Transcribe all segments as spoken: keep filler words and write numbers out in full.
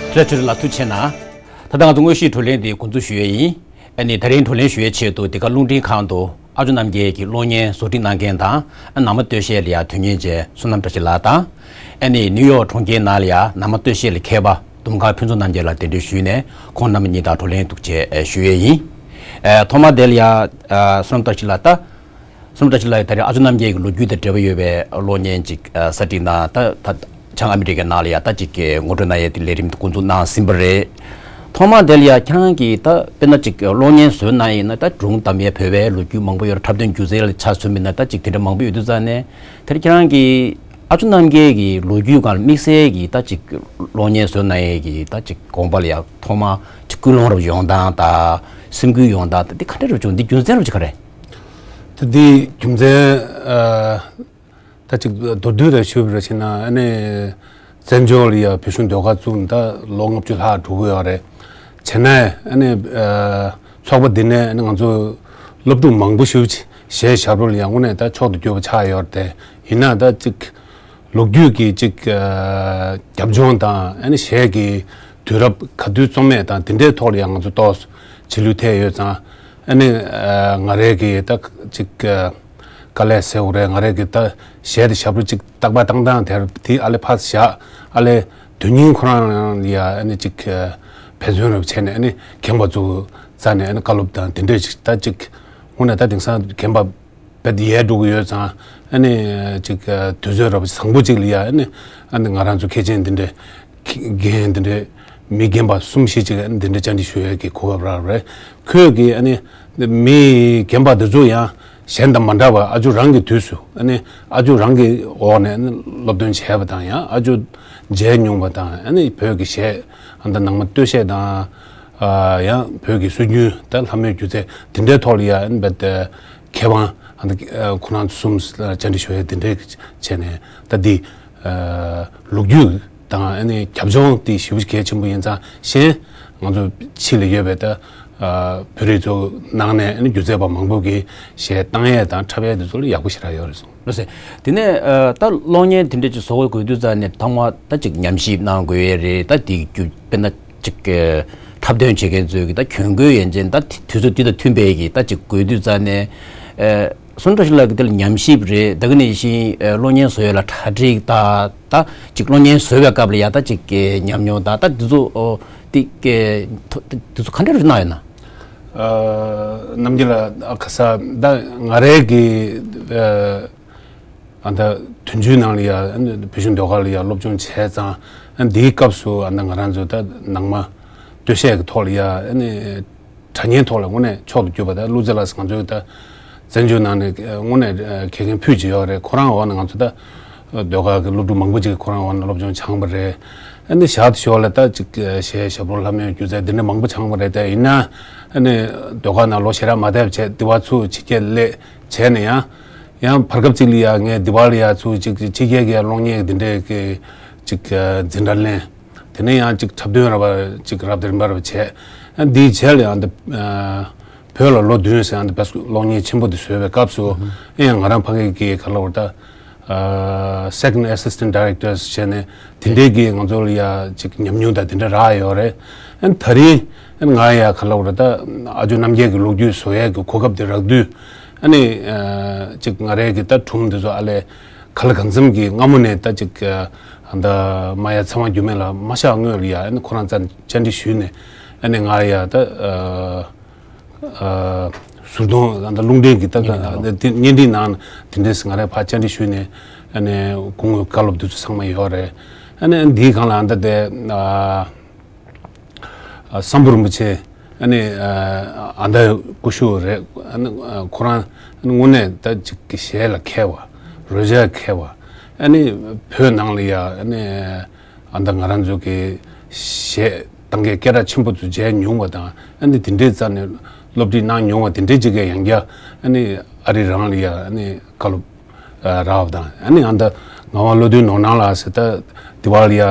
བཀྲ་ཤིས་བདེ་ལེགས། ལགས་ཐུགས་རྗེ་གནང་། ད་ལྟ་ང་ཚོ་དངོས་གཞིའི་བགྲོ་གླེང་འདི་འགོ་འཛུགས་ཞུ་ཡས་ཡིན། ཨ་ནི་ད་རིང་བགྲོ་གླེང་ཞུ་ཡས་ཆེད་དུ་འདི་ག་རླུང་འཕྲིན་ཁང་དུ་ཨ་ཇོ་རྣམ་རྒྱལ་གྱི་གློག་བརྙན་བཟོ་སྒྲིག་གནང་མཁན་དང་ནང་མ་སྟོད་གཞས་ལ་ཡ་དོན་གཉེར་བྱས་བསོད་ནམས་བཀྲ་ཤིས་ལགས་དང་། ཨ་ནི་ནིའུ་ཡོག་གྲོང་ཁྱེར་ནང་ལ་ཡ་ནང་མ་སྟོད་གཞས་ལ་མཁས་པ་དུང་དཀར་ཕུན་ཚོགས་རྣམ་རྒྱལ་ལགས་གདན་འདྲེན་ཞུས་ནས་ཁོང་རྣམ་པ་གཉིས་དང་བགྲོ་གླེང་འདུག་བྱས་ཞུ་ཡས་ཡིན། ཨ་ཐོག་མ་དེ་ལ་ཡ་ཨ་བསོད་ནམས་བཀྲ་ཤིས་ལགས་ད། བསོད་ནམས་བཀྲ་ཤིས་ལགས་ད་རེས་ཨ་ཇོ་རྣམ་རྒྱལ་གྱི་ལོ་རྒྱུས་དང་འབྲེལ་བ་ཡོད་པའི་གློག་བརྙན་ཅིག་ཨ་གསར་སྒྲིག་གནང་། ད་ད་བྱང་ཨ་མི་རི་ཀའི་ནང་ལ་ཡ་ད་ཅིག་ངོ་སྤྲོད་གནང་ཡས་དེ་ལས་རིམ་དེ་འགོ་འཛུགས་གནང་ཟིན་པ་རེད། ཐོག་མ་དེ་ལ་ཡ་ཁྱེད་རང་གིས་ད་དཔེར་ན་ཅིག་གློག་བརྙན་བཟོས་གནང་ཡིན་ན་ད་སྒྲུང་གཏམ་ཡས་བོད་པའི་ལོ་རྒྱུས་མང་པོ་ཡོད་རེད། འཁྲབ་སྟོན་སྒྱུ་རྩལ་ལ་ཆ་མཚོན་པ་ཡིན་ན་ད་ཅིག་དེ་འདྲ་མང་པོ་ཡོད་དུས་ཙང་ནས་དེར་ཁྱེད་རང་གིས་ཨ་ཇོ་རྣམ་རྒྱལ་གྱི་ལོ་རྒྱུས་སྒང་ལ་དམིགས་བསལ་གྱི་ད་ཅིག་གློག་བརྙན་བཟོས་གནང་ཡས་ཀྱི་ད་ཅིག་དགོངས་པ་ལ་ཡ་ཐོག་མ་ཅིག་ཀུན་སློང་རབ་ཡོང་སྟངས་དང་སེམས་འགུལ་ཡོང་སྟངས་དང་འདི་ག་འདྲ་རབ་བྱུང་། འདི་རྒྱུ་མཚན་རབ་ཅིག་ག་རེད། ད་འདི་རྒྱུ་མཚན་ཨ་ད་ཅིག་མདོར་བསྡུས་རེ་ཞུས་པ་རེ་བྱས་ན་ཨ་ནི་བཙན་བྱོལ་ལ་ཡ་བོད་གཞུང་ཟློས་གར་བཙུགས་ནས་ད་ལོ་ལྔ་བཅུ་ལྷག་འགྲོ་གི་ཡོད་རེད། བྱས་ན་ཨ་ནི་ཨ་ཚོགས་པ་འདི་ནས་ཨ་ནི་ང་ཚོ་སློབ་ཕྲུག་མང་པོ་ཞིག་གཞས་ཞབས་བྲོ་ལ་ཡ་དངོས་གནས་ད་མཆོག་ཏུ་གྱུར་པ་ཆགས་ཡོད་རེད་དེ། ཡིན་ན་ད་ཅིག་ལོ་རྒྱུས་ཀྱི་ཅིག་ཨ་རྒྱབ་ལྗོངས་དང་ཨ་ནི་གཞས་ཀྱི་དུས་རབས་ག་དུས་རྩོམ་མེད་དང་དེ་འདྲའི་ཐོག་ལ་ཡང་ང་ཚོ་ཏོག་ཙམ་ཕྱི་ལུས་ཐེབས་ཡོད་ཙང་། ཨ་ནི་ཨ་ང་རའི་གི་ད་ཅིག་ཨ་དཀའ་ལས་ཟེར་དགོས་རེད། ང་རའི་གི་ད་གཞས་དེ་ཞབས་བྲོ་ཅིག་རྟག་པར་བཏང་སྟངས་དེར་དེ་ཨ་ལེ་ཕར་བཞག་ཨ་ལེ་དོན་སྙིང་ཁོ་རང་ལ་ཡ་ཨ་ནི་ཅིག་ཨ་འབད་བརྩོན་རབ་བྱས་ནས་ཨ་ནི་རྒན་པ་ཚོ་རྩ་ནས་ཨ་ནི་བཀའ་སློབ་དང་དེ་འདྲས་ཅིག་ད་ཅིག་དངོས་གནས་ད་དེང་སང་རྒན་པ་བེད་ཡལ་འགྲོ་གི་ཡོད་ཙང་། ཨ་ནི་ཅིག་དུས་ཚོད་རབ་བཟང་པོ་ཅིག་ལ་ཡ་ཨ་ནི་ཨ་ནི་ང་རང་ཚོ་མཁས་ཅན་འདི་འདྲའི་རྒན་འདི་འདྲའི་མི་རྒན་པ་གསུམ་བཞི་ཅིག་ཨ་ནི་འདི་འདྲའི་བཅར་འདྲི་ཞུ་ཡས་ཀྱི་གོ་སྐབས་རག་རེད། ཁོས་ཀྱི་ཨ་ནི་མི་རྒན་པ་འདི་ཚོ་ཡང་གཞན་དང་མ་འདྲ་བར་ཨ་ཇོ་རང་གི་དུས་སུ་ཨ་ནི་ཨ་ཇོ་རང་གི་འོག་ནས་ཨ་ནི་སློབ་སྟོན་བྱས་པ་དང་ཡང་ཨ་ཇོ་མཇལ་མྱོང་བ་དང་ཨ་ནི་བོད་ཀྱི་གཞས་ཨ་ད་ནང་མ་སྟོད་གཞས་དང་། ཡང་བོད་ཀྱི་སྲོལ་རྒྱུན་ད་ལྷ་མོའི་སྒྱུ་རྩལ་དེ་འདྲའི་ཐོག་ལ་ཡང་ཨ་ནི་རྦད་དེ་མཁས་དབང་ཨ་ནི་ཁོ་རང་ཚོ་གསུམ་བཅར་འདྲི་ཞུ་ཡས་དེ་འདྲའི་བྱས་ནས་ད་འདི་ལོ་རྒྱུས་དང་ཨ་ནི་རྒྱབ་ལྗོངས་དེ་ཞེ་པོ་གལ་ཆེན་པོ་ཡིན་ཙང་གཞན་ང་ཚོ་ཕྱི་ལ་ཡོད་པའི་ད་བོད་རིགས་ཚོ་ནང་ནས་ཨ་ནི་སྒྱུ་རྩལ་པ་མང་པོ་གིས་གཞས་བཏང་ཡས་དང་འཁྲབ་ཡས་དེ་ཚོ་ལ་ཡག་པོ་ཞེ་དྲག་ཡོད་རེད་གསུངས། ལགས་སེ། དེ་ནས་ཨ་ད་གློག་བརྙན་དེ་འདྲ་ཅིག་བཟོ་དགོས་དུས་ཙང་ནས་ཐོག་མ་ད་ཅིག་ཉམས་ཞིབ་གནང་དགོས་ཡས་རེད། ད་དེ་རྒྱུ་དཔེར་ན་ཅིག་ཨ་འཁྲབ་སྟོན་བྱེད་མཁན་ཚོས་ཀྱི་ད་གྱོན་གོས་ཡན་ཆད་ད་དུས་ཚོད་དེ་དང་མཐུན་པའི་གི་ད་ཅིག་དགོས་དུས་ཙང་ནས་ཨ་བསོད་ནམས་བཀྲ་ཤིས་ལགས་ཀྱི་དེ་ལ་ཉམས་ཞིབ་རེད། ད་ག་ནང་བཞིན་ཨ་གློག་བརྙན་བཟོ་ཡས་ལ་གྲ་སྒྲིག་ད་ད་ཅིག་གློག་བརྙན་བཟོ་བའི་སྐབས་ལ་ཡ་ད་ཅིག་ཨ་ཉམས་མྱོང་ད་ད་དེ་ཚོ་ཨོ་དེ་ཨ་དེ་ཚོ་ག་འདྲ་རེ་གནང་ཡོད་ན། ཨ་རྣམ་རྒྱལ་ལགས། ཨ་ཁ་ས་ད་ང་རའི་གི་ཨ་ཨ་ད་དུས་རྒྱུན་ནང་ལ་ཡ་ཨ་ནི་བོད་གཞུང་ཟློས་གར་ལ་ཡ་སློབ་སྦྱོང་བྱས་ཙང་། ཨ་འདིའི་སྐབས་སུ་ཨ་ད་ང་རང་ཚོ་ད་ནང་མ་སྟོད་གཞས་ཀྱི་ཐོག་ལ་ཡ་ཨ་ནི་དྲ་བརྙན་ཐོག་ལ་དངོས་གནས་མཆོག་ཏུ་གྱུར་པ་ད་ཀླུ་མཛེས་ལགས་ང་ཚོའི་ད་བཙན་བྱོལ་ནང་ནས་དངོས་གནས་མཁས་མཁན་ཕུད་ཅིག་ཡོད་རེད། ཁོ་རང་འོག་ནས་ང་ཚོ་ད་ཟློས་གར་གྱི་སློབ་ཕྲུག་མང་པོ་ཅིག་ཁོ་རང་འོག་ནས་སློབ་སྦྱོང་སྦྱངས་པ་རེད། ཨ་ནི་ཞག་ཞོགས་ལ་ད་ཅིག་གཞས་ཞབས་བྲོ་ལྷ་མོའི་སྒྱུ་རྩལ་འདི་འདྲ་མང་པོ་སྦྱངས་པ་རེད་དེ། ཡིན་ན་ཨ་ནི་ཟློས་གར་ནང་ལོ་ཞེ་དྲག་མ་བསྡད་པ་བྱས་འདི་བ་ཚུར་ཕྱི་རྒྱལ་སླེབས་བྱས་ནས་ཡང་ཡང་བར་སྐབས་ཅིག་ལ་ཡ་ངས་འདི་བ་ལ་ཡ་ཚུར་ཅིག་ཕྱི་རྒྱལ་གྱི་གློག་བརྙན་འདི་འདྲའི་གི་ཅིག་འཛིན་གྲྭ་ལེན། དེ་ནས་ཡང་ཅིག་འཁྲབ་སྟོན་ར་བ་ཅིག་རབ་དང་རིམ་པ་ར་བ་བྱས། ཨ་འདིའི་རྗེས་ལ་ཡང་འདི་བོད་ལ་ལོ་བདུན་ཟེར་ཡང་འདི་བས་གློག་བརྙན་ཆེན་པོ་འདི་བཟོས་པའི་སྐབས་སུ་ཨེ་ཡང་ང་རང་ཕ་གི་གི་ག་ལ་བར་ད། ཨ་Second Assistant Directors་བྱས་ནས་དེ་འདྲའི་གི་ང་ཚོ་ལ་ཡ་ཅིག་ཉམས་མྱོང་དང་དེ་འདྲ་རག་ཡོད་རེད། ཨ་ནི་ད་རིང་ཨ་ནི་ང་ཡ་ག་ལ་བར་ད་ཨ་ཇོ་རྣམ་རྒྱལ་གི་ལོ་རྒྱུས་བཟོ་ཡས་གི་གོ་སྐབས་དེ་རག་དུས་ཨ་ནི་ཨ་ཅིག་ང་རའི་གི་ད་སྒྲུང་འདི་ཚོ་ཨ་ལས་ག་ལ་གང་འཚམ་གི་སྔ་མོ་ནས་ད་ཅིག་ཨ་ད་མ་ཡ་ཚེ་དབང་འགྱུར་མེད་ལ་མ་གཤགས་སྔོན་ལ་ཡ་ཨ་ནི་ཁོ་རང་རྩ་ནས་བཅར་འདྲི་ཞུས་ནས་ཨ་ནི་ང་ཡ་ད་ཨ། ཨ་ཟུར་གདོང་ད་རླུང་འཕྲིན་གྱི་ད་བརྙན་འཕྲིན་ནང་། དེ་བརྙན་འཕྲིན་ནང་དེ་འདྲས་ང་རས་ཕར་བཅར་འདྲི་ཞུས་ནས་ཨ་ནི་སྐུ་ངོའི་བཀའ་སློབ་འདི་ཚོ་ཚང་མ་ཡོད་རེད། ཨ་ནི་འདིའི་སྒང་ལ་ཨ་ད་དེ་ཨ་ཨ་སམ་བྷོ་རིན་པོ་ཆེ་ཨ་ནི་ཨ་ཨ་ད་སྐུ་ཞབས་རེད། ཨ་ནི་ཨ་ཁོ་རང་ཨ་ནི་དངོས་གནས་ད་ཅིག་གི་གཞས་ལ་མཁས་པ། རོལ་ཆ་མཁས་པ། ཨ་ནི་བོད་ནང་ལ་ཡ་ཨ་ནི། ཨ་ད་ང་རང་ཚོ་གི་གཞས་གཏོང་མཁན་སྐད་གྲགས་ཆེན་པོ་ཚོ་མཇལ་མྱོང་བ་དང་། ཨ་ནི་དེ་འདྲའི་རྩ་ནས་སློབ་ཁྲིད་གནང་མྱོང་བ་དེ་འདྲའི་ཅིག་གི་ཡང་བསྐྱར་ཨ་ནི་ཨ་རི་རང་ལ་ཡ་ཨ་ནི་བཀའ་སློབ་ཨ་རག་པ་དང་། ཨ་ནི་ཨ་ད་ངག་དབང་བློ་མཐུན་ནོར་སྣང་ལགས་ཟེར་ད་འདི་བ་ལ་ཡ་ཨ་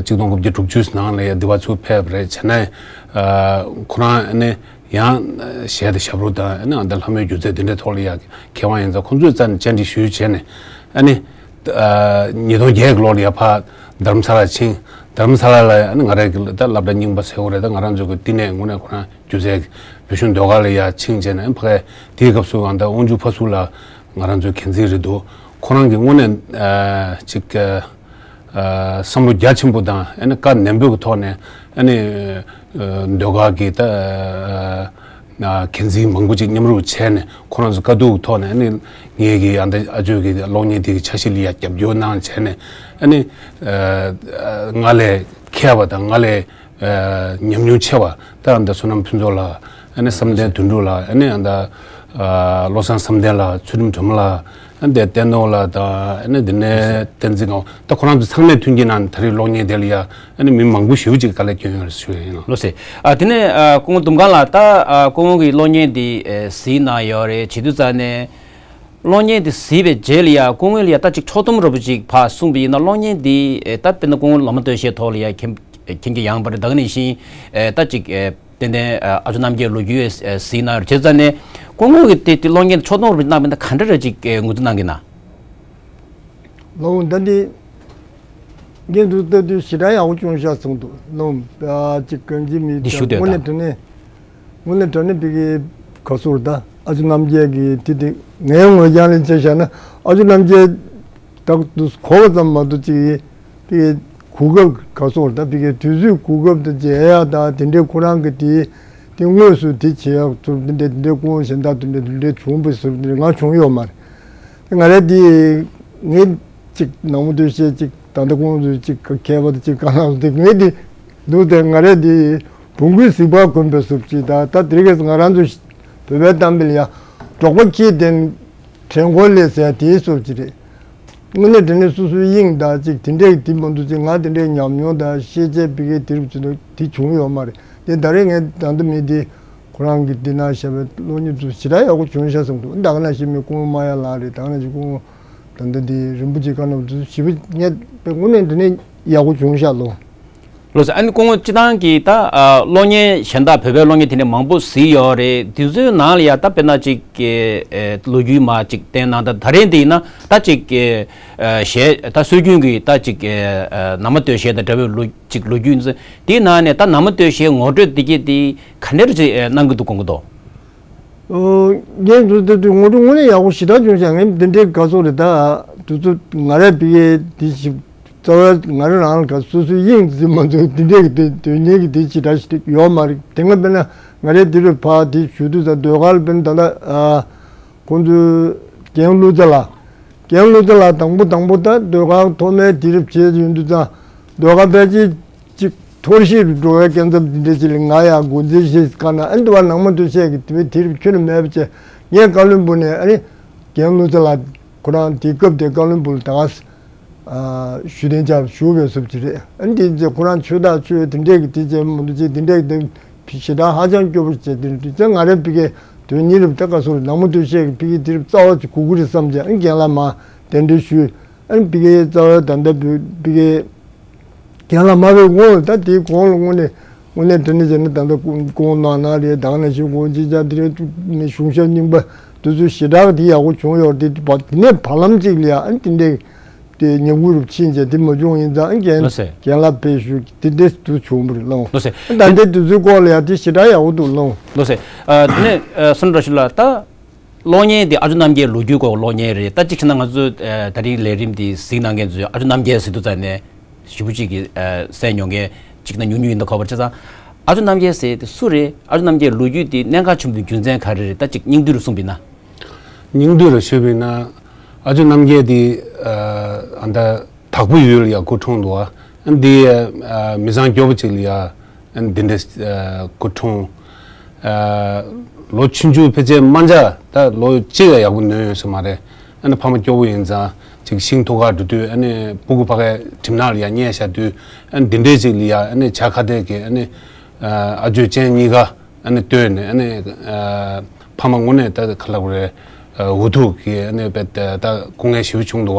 གཅིག་སྟོང་དགུ་བརྒྱ་དྲུག་ཅུ་ནང་ལ་ཡ་འདི་བ་ཚུར་ཕེབས་པ་རེད། བྱས་ན་ཨ་ཁོ་རང་ཨ་ནི་ཡང་གཞས་དང་ཞབས་བྲོ་དང་ཨ་ནི་ཨ་ད་ལྷ་མོའི་སྒྱུ་རྩལ་དེ་འདྲའི་ཐོག་ལ་ཡ་མཁས་དབང་ཡིན་ཙང་ཁོང་ཚོའི་རྩ་ནས་བཅར་འདྲི་ཞུས་བྱས་ནས་ཨ་ནི་ཨ་ཉིས་སྟོང་བརྒྱད་ཀྱི་ལོ་ལ་ཡ་ཕར་རྡ་རམ་ས་ལ་ཕྱིན། རྡ་རམ་ས་ལ་ལ་ཨ་ནི་ང་རང་གི་ད་སློབ་གྲྭ་རྙིང་པ་ཟེར་དགོས་རེད། ད་ང་རང་ཚོ་གི་བསྟི་གནས་དངོས་གནས་ཁོ་རང་སྒྱུ་རྩལ་གྱི་བོད་གཞུང་ཟློས་གར་ལ་ཡར་ཕྱིན་བྱས་ནས་ཨ་ནི་ཕ་གིའི་དེའི་སྐབས་སུ་ང་ད་དབང་ཕྱུག་ཕ་ཟུར་ལགས་ང་རང་ཚོའི་འགན་འཛིན་རེད་འདུག་ཁོ་རང་གི་དངོས་གནས་ཨ་ཅིག་ཨ་བསམ་བློ་རྒྱ་ཆེན་པོ་དང་ཨ་ནི་བཀའ་ནན་པོའི་ཐོག་ནས་ཨ་ནི་ཨ་ཟློས་གར་གྱི་ད་ཨ་འགན་འཛིན་མང་པོ་ཅིག་མཉམ་རུབ་བྱས་ནས་ཁོ་རང་ཚོ་དཀའ་སྡུག་ཐོག་ནས་ཨ་ནི་ངེད་ཀྱི་ཨ་ད་ཨ་ཇོ་གི་གློག་བརྙན་དེ་གི་འཆར་གཞི་ལ་ཡ་རྒྱབ་སྐྱོར་གནང་བྱས་ནས་ཨ་ནི་ཨ་ང་ལས་མཁས་པ་དང་ང་ལས་ཨ་ཉམས་མྱོང་ཆེ་བ་ད་ཨ་ད་བསོད་ནམས་ཕུན་ཚོགས་ལགས་ཨ་ནི་བསམ་གཏན་དོན་གྲུབ་ལགས་ཨ་ནི་ཨ་ད་ཨ་བློ་བཟང་བསམ་གཏན་ལགས་ཚུལ་ཁྲིམས་སྒྲོལ་མ་ལགས། ཨ་ནི་བསྟན་ནོར་ལགས་དང་ཨ་ནི་དེ་ནས་བསྟན་འཛིན་ངག་དབང་ད་ཁོ་རང་ཚོ་ཚང་མས་མཐུན་རྐྱེན་གནང་ད་རེས་གློག་བརྙན་དེ་ལ་ཡ་ཨ་ནི་མི་མང་པོ་ཞེ་པོ་ཅིག་དཀའ་ལས་བསྐྱོན་ཡོད་རེད་ཞུ་ཡ་ཡིན་ལགས། ལགས་སོ། ཨ་དེ་ནས་ཨ་སྐུ་ངོ་དུམ་སྒང་ལགས་ད་ཨ་སྐུ་ངོ་གི་གློག་བརྙན་འདི་ཨེ་གཟིགས་གནང་ཡོད་རེད། བྱེད་དུས་ཙང་ནས་གློག་བརྙན་འདི་གཟིགས་པའི་རྗེས་ལ་ཡ་སྐུ་ངོ་ལ་ཡ་ད་ཅིག་ཕྱོགས་བསྡོམས་འདྲ་པོ་ཅིག་ཕར་གསུངས་པ་ཡིན་ན་གློག་བརྙན་འདི་ཨེ་ད་དཔེར་ན་སྐུ་ངོ་ལམ་སྟོན་བྱེད་ཐོག་ལ་ཡ་མཁྱེན་མཁྱེན་རྒྱ་ཡངས་པ་རེད། ད་ག་ནང་བཞིན་ཨེ་ད་ཅིག་ཨེ། ཏན་ཏན་ཨ་ཅོ་རྣམ་རྒྱལ་ལོ་རྒྱུས་ཨ་གཟིགས་གནང་རེད། བྱས་ཙང་ནས་སྐུ་ངོ་གིས་དེ་དེ་གློག་བརྙན་ཕྱོགས་བསྡོམས་རུ་གནང་བ་ཡིན་ན་ག་འདྲ་རེ་ཅིག་ཨ་ངོས་འཛིན་གནང་གི་ན། ལོ་ད་འདི་འགན་དུ་ལྟ་དུས་ཞེ་དྲག་ཡག་པོ་བྱུང་ཤག་གསུངས་འདུག་ལོ་ཨ་ཅིག་གང་ཅི་མི་འདི་ཞུ་འདོད་དངོས་གནས་དྲང་གནས་དངོས་གནས་དྲང་གནས་བི་གི་ག་སོར་ད་ཨ་ཅོ་རྣམ་རྒྱལ་གི་དེ་དེ་ངའི་ངོས་རྒྱང་ལ་བྱས་བཞག་ན་ཨ་ཅོ་རྣམ་རྒྱལ་ད་དུ་གོ་བ་ཙམ་མ་གཏོགས་ཅིག་དེ་གོ་སྐབས་ག་སོགས་ད་ཕ་གིའི་དུས་ཚོད་གོ་སྐབས་དང་མཇལ་ཡག་དང་དེ་འདྲའི་ཁོ་རང་གི་དེ་དེ་དངོས་སུ་དེ་བྱེད་ཡག་ཚུར་དེ་འདྲའི་དེ་འདྲའི་སྐུ་ངོ་གཞན་དག་དེ་འདྲའི་དེ་འདྲའི་བྱུང་བའི་ཟུར་དེ་འདྲའི་ང་བྱུང་ཡོད་མ་རེད། དེ་ང་རེད་དེ་ངས་ཅིག་ནང་མོ་དུས་བཤད་ཅིག་ད་ལྟ་ཁོང་ཚོས་ཅིག་མཁས་པ་དང་ཅིག་གང་ལ་དེ་ངས་དེ་འདུག་དེ་ང་རེད་དེ་བོང་གུའི་གཟིག་པ་གོན་པའི་ཟུར་ཅིག་ད་ད་དེ་རིང་ང་རང་ཚོ་བོད་པའི་གཏམ་དཔེ་ལ་ཡ་འབྲོག་པ་ཁྱི་དེ་དྲན་འཁོར་ལས་ཟེར་དེའི་ཟུར་ཅིག་རེད། དངོས་གནས་དྲང་གནས་སོ་སོའི་དབྱིངས་དང་ཅིག་དེ་འདྲས་དེ་མ་འདུག་ཅིག་ང་དེ་འདྲས་ཉམས་མྱོང་དང་ཤེས་བྱའི་བི་གའི་དེ་རུ་ཚུད་དེ་བྱུང་ཡོད་མ་རེད། དེ་ད་རེས་ངས་ད་ལྟ་མི་དེ་ཁོ་རང་གི་འདི་ན་བཤད་པའི་གློག་བརྙན་ཚོ་ཞེ་དྲག་ཡག་པོ་བྱུང་ཤག་བསམ་འདུག་ད་ག་ནང་བཞིན་མི་སྐུ་ངོ་མ་ཡ་ལགས་རེད། ད་ག་ནང་བཞིན་སྐུ་ངོ་ད་ལྟ་འདི་རིན་པོ་ཆེ་བཀའ་གནང་ཚོ་ཞེ་པོ་ངས་དངོས་གནས་དྲང་གནས་ཡག་པོ་བྱུང་ཤག་ལོ། ལགས་སོ། ཨ་ནི་སྐུ་ངོ་སྤྱི་བཏང་གི་ད་ཨ་གློག་བརྙན་གཞན་དག་བོད་པའི་གློག་བརྙན་དེ་འདྲ་མང་པོ་གཟིགས་ཡོད་རེད། དེ་ཚོའི་ནང་ལ་ཡ་ད་དཔེར་ན་ཅིག་གི་ཨེ་ལོ་རྒྱུས་མ་ཅིག་བསྟན་གནང་ད་ད་རེས་འདི་ཡིན་ན་ད་ཅིག་གི་ཨ་གཞས་ད་སྲོལ་རྒྱུན་གྱི་ད་ཅིག་གི་ཨ་ནང་མ་སྟོད་གཞས་དང་འདྲ་བའི་ལོ་ཅིག་ལོ་རྒྱུས་འདི་དེའི་ནང་ནས་ད་ནང་མ་སྟོད་གཞས་ངོ་སྤྲོད་འདི་གི་འདི་ག་འདྲ་ཅིག་ཨེ་གནང་གི་འདུག་དགོངས་ཀྱི་འདུག་ཨོ། ངས་འདུག་ལྟ་དུས་ངོ་སྤྲོད་དངོས་གནས་ཡག་པོ་ཞེ་དྲག་བྱུང་ཤག་ངས་འདི་འདྲའི་དགའ་ཚོར་རེད་ད། དུས་ཚོད་ང་རས་བི་གའི་འདི་ཞིག་རྩ་བའི་ང་རང་རང་ལ་སོ་སོའི་དབྱིངས་འཛིན་མ་ཐུབ་འདི་འདྲའི་གི་དོན་གཉེར་གི་དེ་ཞེ་དྲག་ཞིག་ཡོད་མ་རེད། དེ་སྔ་དཔེར་ན་ང་རས་འདི་རུ་ཕར་དེ་ཞུ་དུས་ཙང་ཟློས་གར་དཔེར་ན་ད་ལྟ་ཁོང་ཚོའི་རྒན་བློ་བཟང་ལགས། རྒན་བློ་བཟང་ལགས་དང་པོ་དང་པོ་ད་ཟློས་གར་ཐོག་མའི་དུས་རབས་བྱས་ཡོང་དུས་ཙང་ཟློས་གར་ཕལ་ཆེར་གཅིག་འཐོར་ཞིག་ཏུ་འགྲོ་བའི་སྐབས་འཚམ་དེ་འདྲ་ཞིག་ལ་ང་ཡང་འགོ་འཛིན་ཞིག་བཀའ་གནང་ཨ་འདི་བ་ནང་མ་འདུ་བཤད་ཀྱི་དེ་བའི་དུས་རབས་ཁྱོན་ནས་མེད་པ་བྱས་ངས་བཀའ་བློན་སྦུག་ནས་ཨ་ནི་རྒན་བློ་བཟང་ལགས་ཁོ་རང་དེ་སྐབས་དེ་བཀའ་བློན་སྦུག་ལ་ད་ག་ཞུ་གཏན་འཇགས་ཞུ་བའི་སུབ་ཅིག་རེད། ཨ་ནི་དེ་ཚེ་ཁོ་རང་ཆོས་བདག་ཆོས་དེ་འདྲས་ཀྱི་དེ་བྱས་མ་འདུག་ཅེས་དེ་འདྲས་ཀྱི་དེ་ཞེ་དྲག་ཧ་ཅང་སྐྱོ་པོ་བྱས་དེ་དུས་ཚོད་ང་རའི་བི་གའི་དོན་གཉིས་རབ་ད་ག་སོར་ནང་མ་འདུ་བཤད་ཀྱི་བི་གའི་དེ་རབ་རྩ་བ་ཅིག་གུ་གུ་རེད་བསམ་བྱས་ཨ་ནི་རྒན་ལགས་མ་གདན་འདྲེན་ཞུས། ཨ་ནི་བི་གའི་རྩ་བའི་ད་ལྟ་བི་བི་གའི་རྒན་ལགས་མ་བའི་ངོ་ལ་ད་དེའི་གོང་ལ་དངོས་གནས་དངོས་གནས་དྲི་ནི་བྱས་ན་ད་ལྟ་ཀུན་ཀུན་ནང་ན་རེད། ད་ག་ནང་བཞིན་གོང་ཅི་ཅག་དེ་རེད་ནི་གཞུང་ཞབས་རྙིང་པ་དེ་ཚོ་ཞེ་དྲག་དེ་ཡག་པོ་བྱུང་ཡོད་རེད། དེ་བ་དེ་ནས་བར་ལམ་གཅིག་ལ་ཡ་ཨ་ནི་དེ་འདྲའི་དེ་ཉམས་རྒུད་རུ་ཕྱིན་བྱས་དེ་མ་བྱུང་ཡིན་ཙང་ཨ་ནི་རྒན་ལགས་ལགས་སེ། རྒན་ལགས་ཕེབས་ཞུ་དེ་འདྲས་དུ་བྱུང་བ་རེད་ལགས། ལགས་སེ། ད་ལྟའི་དུས་ཚོད་སྐོར་ལ་ཡ་དེ་ཞེ་དྲག་ཡག་པོ་འདུག་ལགས། ལགས་སེ། ཨ་དེ་ནས་ཨ་སུན་ར་ཤུ་ལགས་ད། གློག་བརྙན་དེ་ཨ་ཅོ་རྣམ་རྒྱལ་ལོ་རྒྱུས་སྐོར་གློག་བརྙན་རེད། ད་གཅིག་བྱས་ན་ང་ཚོ་ཨ་ད་རིང་ལས་རིམ་དེ་གཟིགས་གནང་མཁན་ཚོས་ཨ་ཅོ་རྣམ་རྒྱལ་ཟེར་དུས་ཙང་ནས་ཞེ་པོ་ཅིག་གི་ཨ་གསན་མྱོང་མཁན་གཅིག་ན་ཉུང་ཉུང་ཡིན་ད་གོ་བར་བྱས་ཙང་ཨ་ཅོ་རྣམ་རྒྱལ་ཟེར་དེ་སུ་རེད། ཨ་ཅོ་རྣམ་རྒྱལ་ལོ་རྒྱུས་དེ་གནད་འགག་ཆེན་པོའི་རྒྱུ་མཚན་ག་རེ་རེད། ད་གཅིག་སྙིང་བསྡུས་རུ་གསུངས་པ་ཡིན་ན། སྙིང་བསྡུས་རུ་ཞུས་པ་ཡིན་ན་ཨ་ཅོ་རྣམ་རྒྱལ་དེ་ཨ་ཨ་ད་དྭགས་པོ་ཡུལ་ལ་ཡ་སྐུ་འཁྲུངས་འདུག་ཨ་འདི་ཨ་མི་ཚང་སྐྱོ་པོ་ཅིག་ལ་ཡ། ཨ་ནི་འདི་འདྲའི་ཨ་སྐུ་འཁྲུངས། ཨ་ལོ་ཆུང་ཆུང་ཕལ་ཆེར་དམར་འབྱར་ད་ལོ་གཅིག་ལ་ཡག་པོ་ནོན་ཡོད་ས་མ་རེད། ཨ་ནི་ཕ་མ་སྐྱོ་པོ་ཡིན་ཙང་ཅིག་ཤིང་ཐུག་གར་འགྲོ་དུས་ཨ་ནི་སྤུ་གུ་ཕ་གའི་གྲིབ་ནག་ལ་ཡ་བསྙལ་བཞག་དུས་ཨ་ནི་འདི་འདྲའི་ཅིག་ལ་ཡ་ཨ་ནི་བྱ་ཁ་གཏད་ཀྱི་ཨ་ནི་ཨ་ཨ་ཅོ་སྤྱན་གཉིས་ཀ་ཨ་ནི་བཏོན་ནས་ཨ་ནི་ཨ་ཕ་མ་དངོས་གནས་ད་ག་ལབ་དགོས་རེད། ཨ་འུ་ཐུག་གི་ཨ་ནི་དཔེ་ད་ད་སྐུ་ངལ་ཞེ་པོ་བྱུང་འདུག